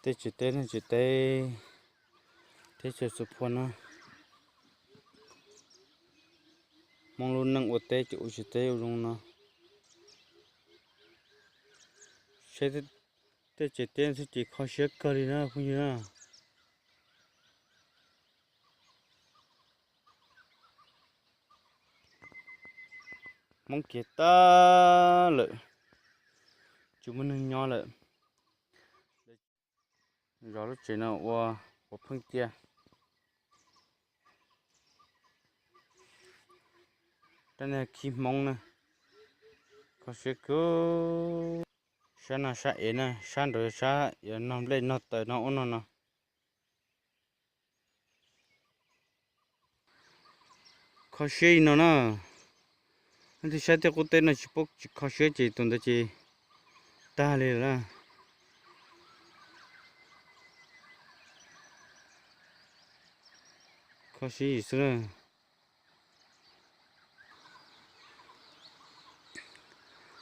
Tej tsev teb no, tsev teb teb chaws Xus Phuaj no, Hmoob lub neej ua teb ces ua tsev teb ua zoo no. Saib tej tsev teb xwb ces kho siab kawg li na phooj ywg na. Hmoob kiag tag lawm, tsis muaj neeg nyob lawm. Zov lub tsev no ua puav pheej tiag. Rab niag khib Hmoob na, kho siab kawg. Sab no sab ev na, sab nraud sab yuav nog nplej nog taws no ub no no. Kho siab li no na. Leej twg saib tej qub teb no tsis paub tsis kho siab ces tus ntawd ces tag li lawm na. Kho siab xwb na.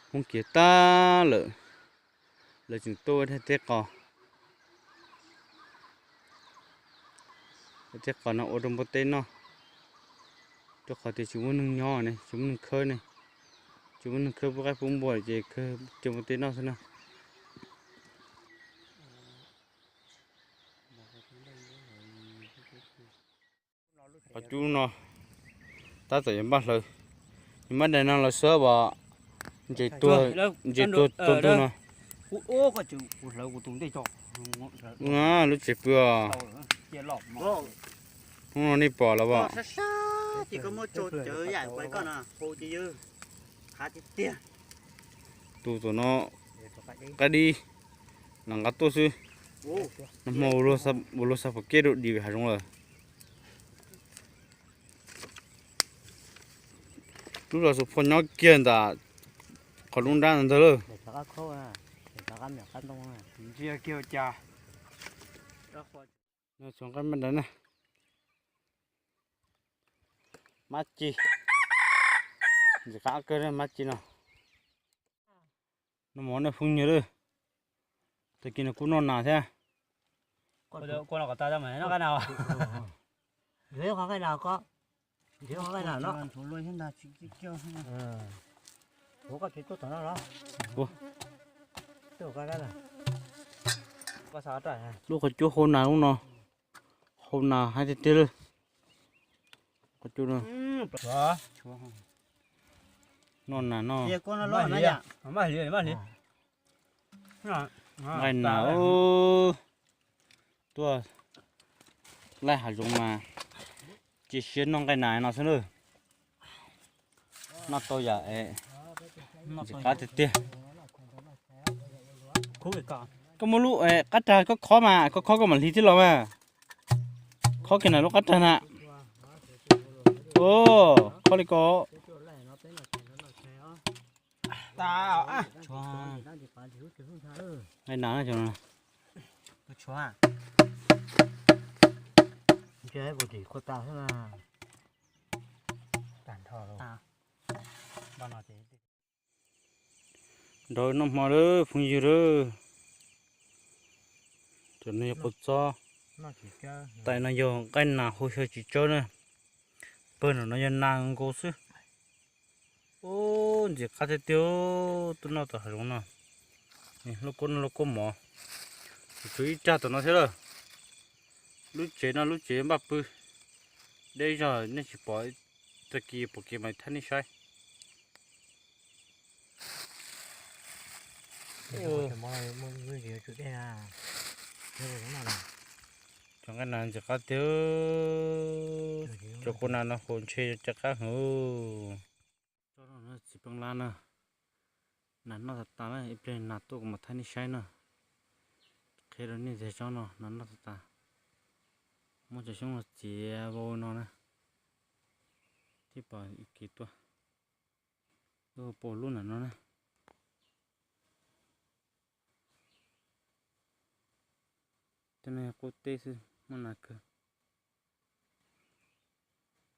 Hmoob kiag tag lawm, lawv tseem tuaj ua daim teb qos. Daim teb qos no ua rau npua teb noj, rau qhov tias tsis muaj neeg nyob ne, tsis muaj neeg khawb ne, tsis muaj neeg khawb pub qaib pub npua ces khawb rau npua teb noj xwb na. Qhov cub no tab tom yuav npaj hlawv, nws npaj daim no los xwb as, ntses tuag, ntses tuag tuag ntug no. Lub tsev pw os. Hnub no nej pom los as? Tus tom no qaib dib, nqa nqa tuaj xwb. Nag hmo ua luag xa pom keb rau dim hav zoov lawm. Lub los Xus Phuaj nyob kiag ntawm qhov lub nrab ntawd lawm. Tsoom nqaij mab dawb na, mab ci, ntxim qab kawg mab ci no. Noj mov nej phooj ywg lawm. Tag kis no kuj noj nas thiab. Lub qhov cub hau nas lub no, hau nas haib tiag tiag li. Qhov cub no, noj nas noj. Nqaij nas, tuaj laij hav zoov mas cia siab noj nqaij nas no xwb na. Noj tau yam es ntxim qab tiag tiag. Koj muab lub qab rag koj khob mas, koj khob koj mam hliv thiab los mas. Khob kiag na lub qab rag na. Khob li ko. Nqaij nas, nrog noj hmo lawm phooj ywg lawm. Cov no yog kua txob, tais no yog nqaij nas hu xyaw tsis tsawb na. Pawg no no yog nas nkaus xwb. Ub, ntxim qab tiag tiag, tuaj noj tom hav zoov no. Lauj kaub noj lauj kaub mov, tsuas ib rag tom no thiab lawm. Lub tsev no lub tsev npaj pw, deb zog nej tsis pom, tag kis pom kev mas thaij nej saib. Cov nqaij nas ntxim qab tiag, cov kua nas no haus ntshe cov qab heev. Txiv peeb lab na, nas noj tas tas lawm, ib pliag nas tuaj kuv mam thaij nej saib na. Qhia rau nej ntxiv tsob no nas noj tas tas, muab cov xyoob no txiav vau no na, thiaj pom ib kev tuaj. Pom lub nas no na. Tej no yog qub teb xwb, muaj nas kawg.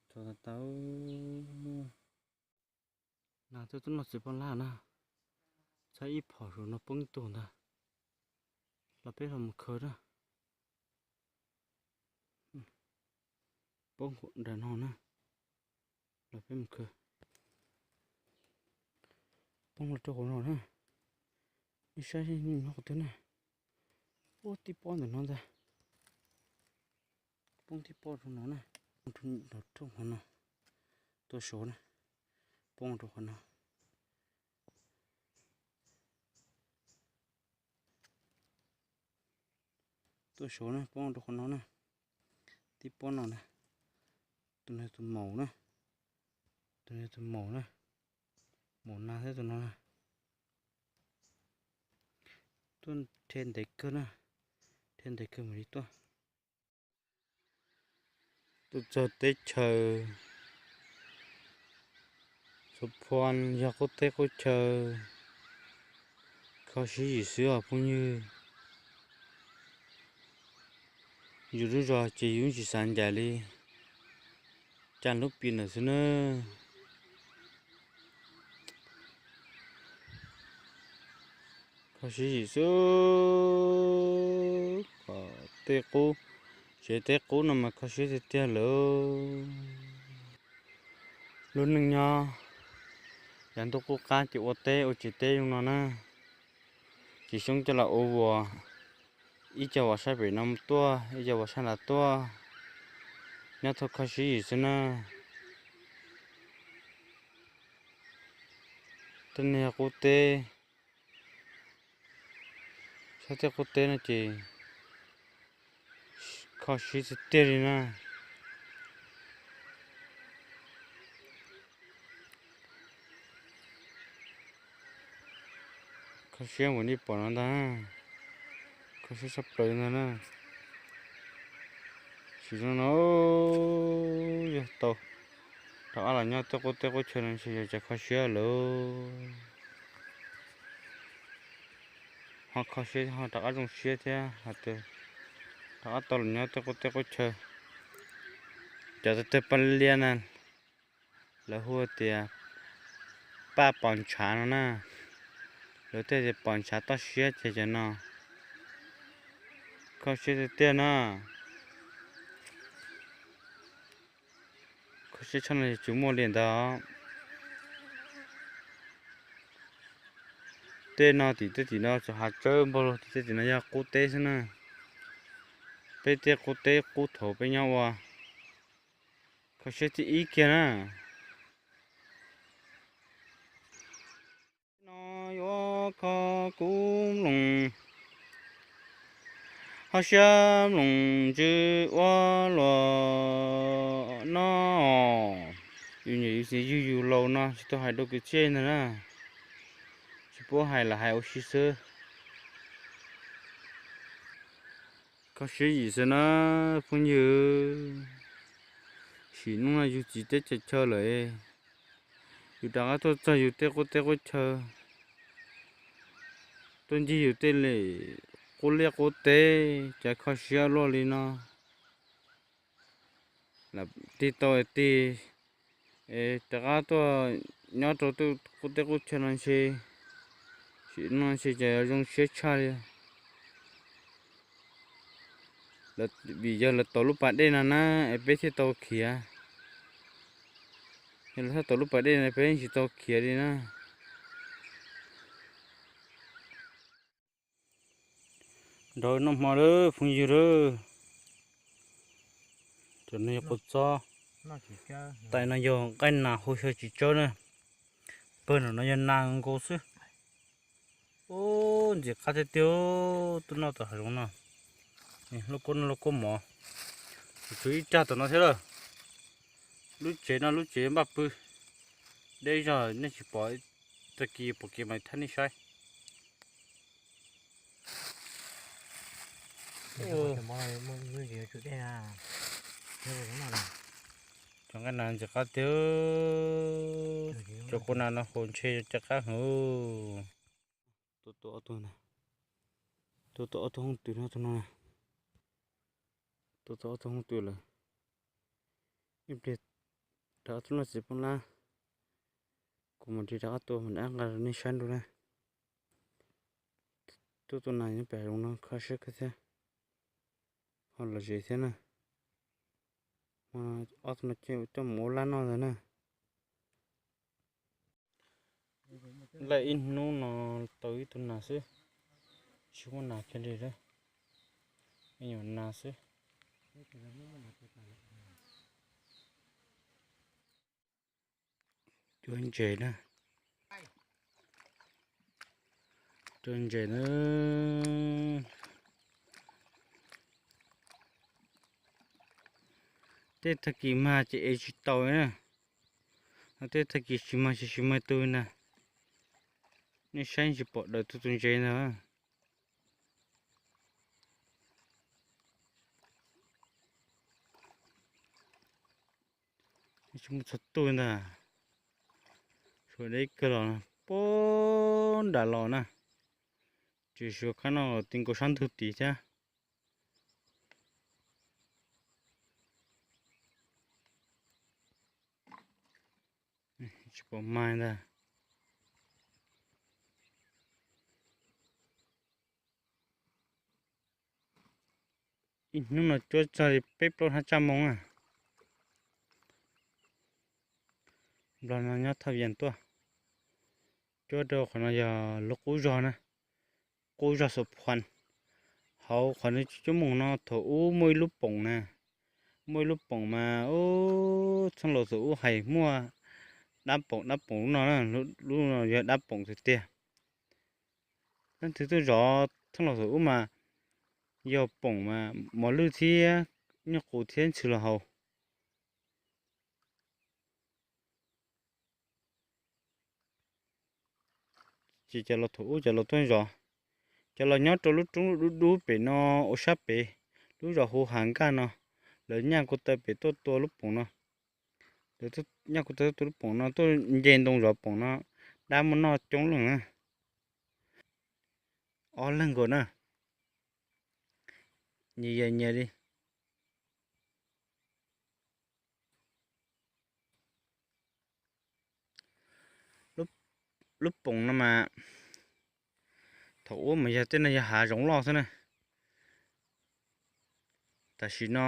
Txog tas tas, nas tuaj tuaj noj txiv peeb lab na, txhab ib phom saum no poob tuag ntag. Los peb los mus khaws na. Poob nram no na. Los peb mus khaws. Poob los rau qhov no na. Nej saib nyob qhov twg na. Ub, tib pob ntawm no ntag. Poob tib pob rau no na. Rau qhov no. Tuaj saud na. Poob rau qhov no. Tuaj saud na, poob rau qhov no na. Tib pob no na. Tus no tus maum na. Tus no tus maum na. Maum nas thiab tus no na. Tuaj rhe ntev kawg na. Rhe ntev kawg mam li tuaj. Tuaj txog teb chaws Xov Phuam yog qub teb qub chaw, kho siab yim xwb os phooj ywg. Yus lub zos ces yus tsis xav ncaim li, cas lub pis ntawm xwb na. Kho siab yim xwb, tej qub, tsev tej qub no mas kho siab tiag tiag lawm. Lub neej nyob yav ntuj qub qab ces ua teb ua tsev teb zoo no na, tsis xyoob coj los ua vuas, ib co vas sab pem no tuaj, ib co vas sab nrad tuaj, nyob tau kho siab yim xwb na. Tej neeg yog qub teb, sab tej qub teb no ces kho siab tiag tiag li na. Kho siab npaum nej pom no ntag, kho siab tshaj plaws ntag na. Sim zoo no yog tau rov qab los nyob tej qub teb qub chaw no ntshe yog cas kho siab lawm. Ho kho siab ho rov qab zoo siab thiab hais tias rov qab tau los nyob tej qub teb qub chaw. Cov tawg tawg paj liab na, lawv hu tias paj pos ntshav no na, lawv thiaj tias pos ntshav toj siab ces cov no kho siab tiag tiag na. Kho siab tshaj no yog tsis muaj li ntawd. Tej no tim tej tim no txawm hav tsawb npaug li, tim tej tim no yog qub teb xwb na. Peb tej qub teb qub thaum peb nyob ua, kho siab tib ib kiag na. No yuav kho kuv mloog, ho siab mloog ntsws ua luaj no. Yus niam yus txiv yug yus laus no tsis tau hais dua kwv txhiaj ntag na. Tsis paub hais lam hais ua si xwb. Kho siab yim xwb na phooj ywg. Sim neej no yus txiv teb teb chaw lawm, yus rov qab tuaj txog yus tej qub teb qub chaw, tuaj ncig yus tej li qub liaj qub teb, cas kho siab luaj li no. Lam tig tau tig, es rov qab tuaj nyob rau tej qub teb qub chaw no ntshe, sim neej no ntshe cas zoo siab tshaj li. Vim yog lawv tau lub pas dej no na, es peb thiaj tau khiav. Yog lawv txhob tau lub pas dej no peb tsis tau khiav li na. Nrog noj hmo lawm phooj ywg lawm. Cov no yog quav txob, tais no yog nqaij nas hu xyaw txiv tsawb na. Pawg no no yog nas nkaus xwb. Ub, ntxim qab tiag tiag, tuaj noj tom hav zoov no. Lauj kaub noj lauj kaub mov, tsuas ib rag tom no thiab lawm. Lub tsev no lub tsev npaj pw, deb zog nej tsis pom, tag kis pom kev mas thab nej saib. Cov nqaij nas ntxim qab tiag, cov quav nas no haus ntshe cov qab heev. Tua tau ob tug na, tua tau ob tug hooj twm no, tus no na, tua tau ob tug hooj twm lawm. Ib pliag rov qab tuaj noj txiv poob lab, kuv mam li rov qab tua mam rov qab nqa rau nej saib nrub na. Tuaj tus nas nyob pem zoov no kho siab kawg thiab. Ho lom zem thiab na. Ob tug no coj mus ua laj noj ntag na. Laj ib hnub no tau ib tug nas xwb, tsis muaj nas kiag li lawm. Ib nyuag nas xwb. Cuab ntses na. Cuab ntses na. Tej tag kis mag ces ev tsis tau na. Tej tag kis tsis mag ces tsis mag tus na. Nej saib tsis pom daws tug tus ntses ntag. Tsis muaj txog tuj ntag. Suav deb kawg los puag nram los na. Tsis suav khab no ti nkaus sab ntug tid thiab. Tsis pom mas ntag. Ib hnub no cuab txog li peb plaub hnab tsaj moo na. Nplog no nyob thaj Vias tuaj. Cuab rau qhov no yog lub qub zog na, qub zog Xus Phuas. Hauv qhov no cuab moo no thaum ub muaj ib lub poom na, muaj ib lub poom mas ub txheej laus thaum ub hais muaj dab poom, dab poom lub no, lub no yog dab poom tiag tiag. Leej twg tuaj zov txheej laus thaum ub mas yog poom mas mos lwj thiab nyuj qus thiab ntxhw los haus. Ces cov laus thaum ub cov laus tuaj zov, cov laus nyob rau lub roob dub dub pem no ua sab pem, lub zos hu Hav Nkaj no, lawv nyaj ko taw pem tuaj tua lub poom no. Lawv nyaj ko taw tuaj tua lub poom no, tuaj nce ntoo zov poom no, dab muaj noj coob leej na. Ob leeg nkaus na, nyias nyias li. Lub poom no mas thaum ub mas yog tej no yog hav zoov loj xwb na. Tam sim no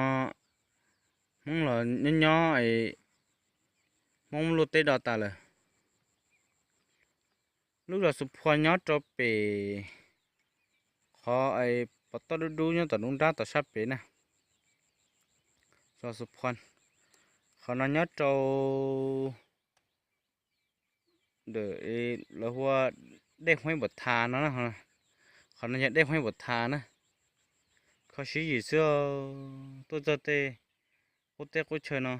Hmoob los nyob nyob, Hmoob luaj teb do tas lawm. Lub zos Xus Phuas nyob rau pem qhov pov toj dub dub nyob tom nruab nrab tom sab pem na. Zos Xus Phuas, qhov no nyob rau ntawm lawv hu ua dej Huaib Npam Thas no, qhov no yog dej Huaib Npam Thas na. Kho siab yim xwb, tuaj txog tej qub teb qub chaw no,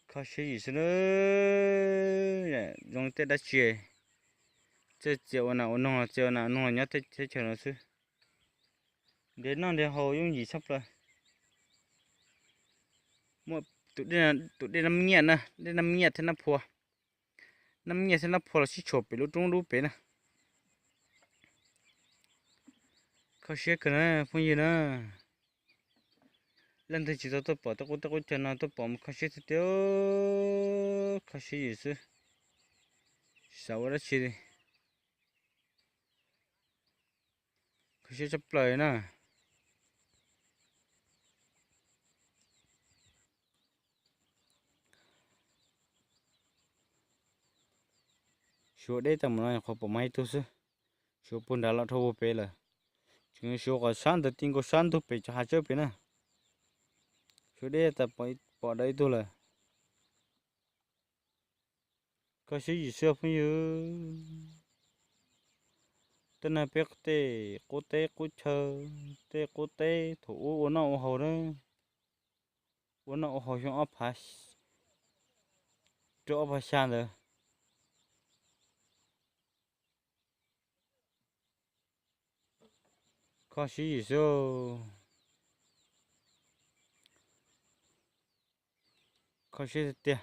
kho siab yim xwb na. Zoo tej dab tsi, txawj txia ua nas ua noog los txia ua nas ua noog los nyob tej teb chaws no xwb. Nrhiav noj nrhiav haus yooj yim tshaj plaws. Muaj tus dej Nab Nyiaj na, dej Nab Nyiaj thiab Nab Phua. Nab Nyiaj thiab Nab Phua los sib tshuam pem lub roob dub pem na. Kho siab kawg na phooj ywg na. Leej twg tsis tau tuaj pom tej qub teb qub chaw no tuaj pom mus kho siab tiag tiag, kho siab yim xwb, tsis xav ua dab tsi li. Kho siab tshaj plaws na. Suav deb tag mus no nyuam qhuav pom mas ib tug xwb. Suav puag nrad los dhau puag pem lawm. Tseem Suav qhov sab ntawd ti nkaus sab ntug pem cov hav tsawb pem na. Suav deb tas pom dawb ib tug lawm. Kho siab yim xwb phooj ywg. Tej no peb tej qub teb qub chaw, tej qub teb thaum ub ua noj ua haus na, ua noj ua haus xyoo ob phav rau ob phav xya ntawd. Kho siab yim xwb. Kho siab tiag tiag.